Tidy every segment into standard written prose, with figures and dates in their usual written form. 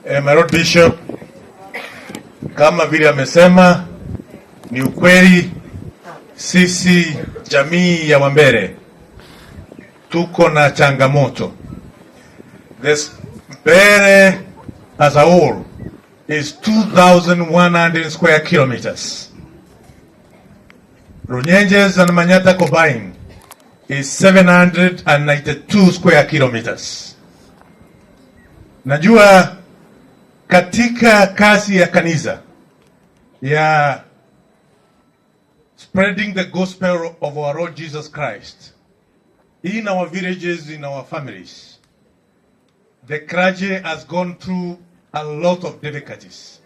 My Lord Bishop, kama vile amesema ni ukweli, sisi jamii ya Wambere tuko na changamoto. This Mbere as a whole is 2,100 square kilometers. Runyenjes and Manyatta combined is 792 square kilometers. Najua katika kazi ya kanisa ya spreading the gospel of our Lord Jesus Christ in our villages, in our families, the clergy has gone through a lot of difficulties.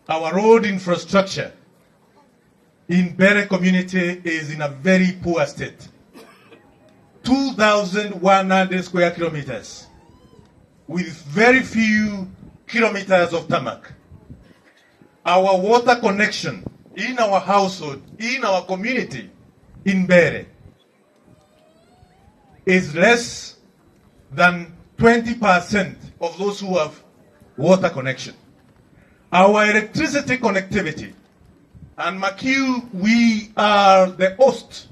Our road infrastructure in Mbeere community is in a very poor state. 2,100 square kilometers with very few kilometers of tarmac. Our water connection in our household, in our community, in Mbeere, is less than 20% of those who have water connection. Our electricity connectivity, and Makiu, we are the host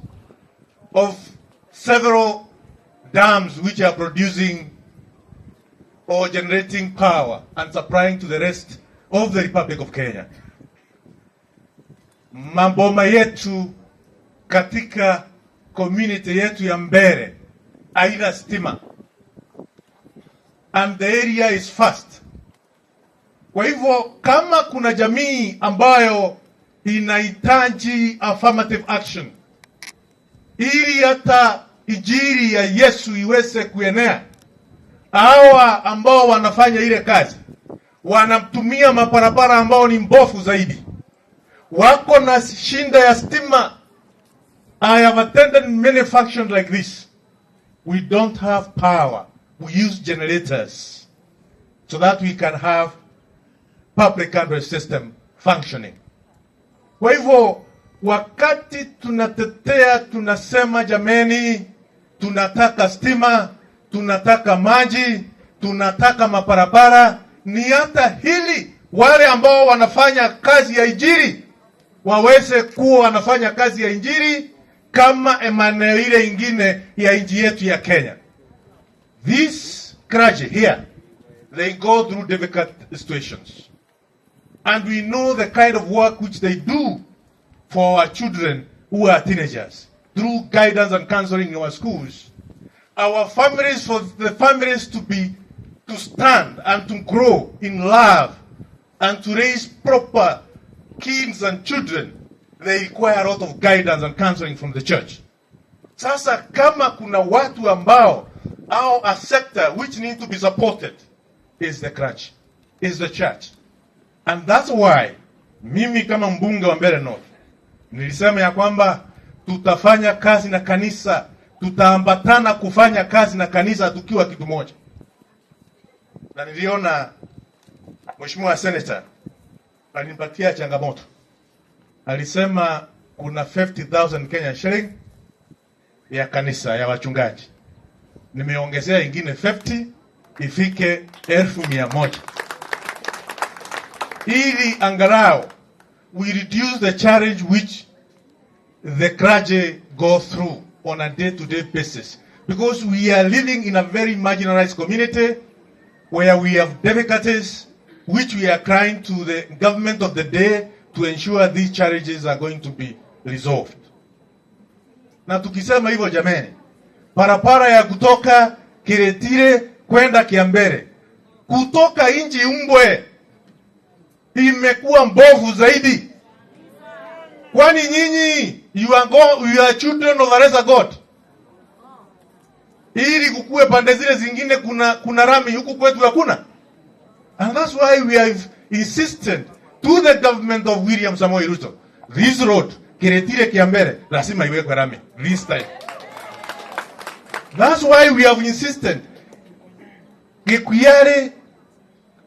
of several dams which are producing or generating power and supplying to the rest of the Republic of Kenya. Maboma yetu katika community yetu ya Mbeere haina stima and the area is vast. Kwa hivyo kama kuna jamii ambayo inahitaji affirmative action ili hata injili ya Yesu iweze kuenea, hawa ambao wanafanya ile kazi wanatumia mabarabara ambao ni mbovu zaidi, wako na shida ya stima. I have attended many functions like this. We don't have power. We use generators so that we can have public address system functioning. Kwa hivyo wakati tunatetea, tunasema jameni, tunataka stima, tunataka maji, tunataka mabarabara, ni hata hili wale ambao wanafanya kazi ya injili waweze kuwa wanafanya kazi ya injili kama maeneo ile ingine ya nchi yetu ya Kenya. This clergy here, they go through difficult situations. And we know the kind of work which they do for our children who are teenagers through guidance and counseling in our schools. Our families, for the families to stand and to grow in love and to raise proper kids and children, they require a lot of guidance and counseling from the church. Sasa kama kuna watu ambao au a sector which need to be supported is the church, is the church. And that's why mimi kama mbunge wa Mbeere North nilisema ya kwamba tutafanya kazi na kanisa, tutaambatana kufanya kazi na kanisa tukiwa kitu moja. Na niliona Mheshimiwa Senator alinipatia changamoto, alisema kuna 50,000 Kenya shilling ya kanisa ya wachungaji, nimeongezea ingine 50 ifike 100,000 ili angalau we reduce the challenge which the clergy go through on a day-to-day basis, because we are living in a very marginalized community where we have difficulties which we are crying to the government of the day to ensure these challenges are going to be resolved. Na tukisema hivyo jameni, barabara ya kutoka Kiretire kwenda Kiambere, kutoka nchi Umbwe imekuwa mbovu zaidi. Kwani nyinyi you are children of a lesser God? Ili kukue pande zile zingine kuna rami, huku kwetu hakuna. And that's why we have insisted to the government of William Samoei Ruto, this road Kiretire Kiambere lazima iwekwe rami this time. That's why we have insisted Gikuiari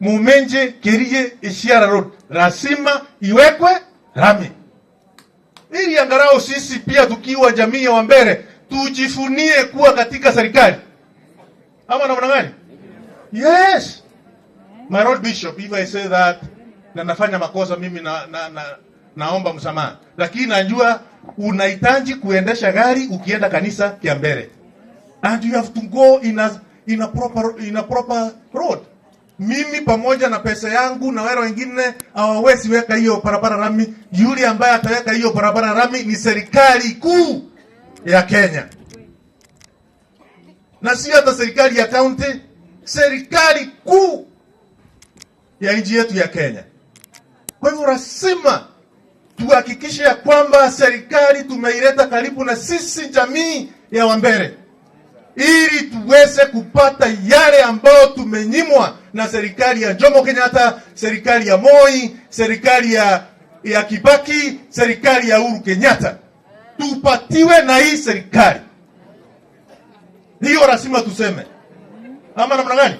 Mumenje Kerie Ishiara Road lazima iwekwe rami ili angalau sisi pia tukiwa jamii ya Wambere tujivunie kuwa katika serikali, ama namna gani? Yes. My Lord Bishop, if I say that na nafanya makosa mimi naomba msamaha, lakini najua unahitaji kuendesha gari ukienda kanisa Kiambere, and you have to go in a proper road. Mimi pamoja na pesa yangu na wale wengine hawawezi weka hiyo barabara lami. Yule ambaye ataweka hiyo barabara lami ni serikali kuu ya Kenya, na sio hata serikali ya county, serikali kuu ya nchi yetu ya Kenya. Kwa hivyo lazima tuhakikishe ya kwamba serikali tumeileta karibu na sisi jamii ya Wambere ili tuweze kupata yale ambayo tumenyimwa na serikali ya Jomo Kenyatta, serikali ya Moi, serikali ya Kibaki, serikali ya Uhuru Kenyatta, tupatiwe na hii serikali. Hiyo lazima tuseme, ama namna gani?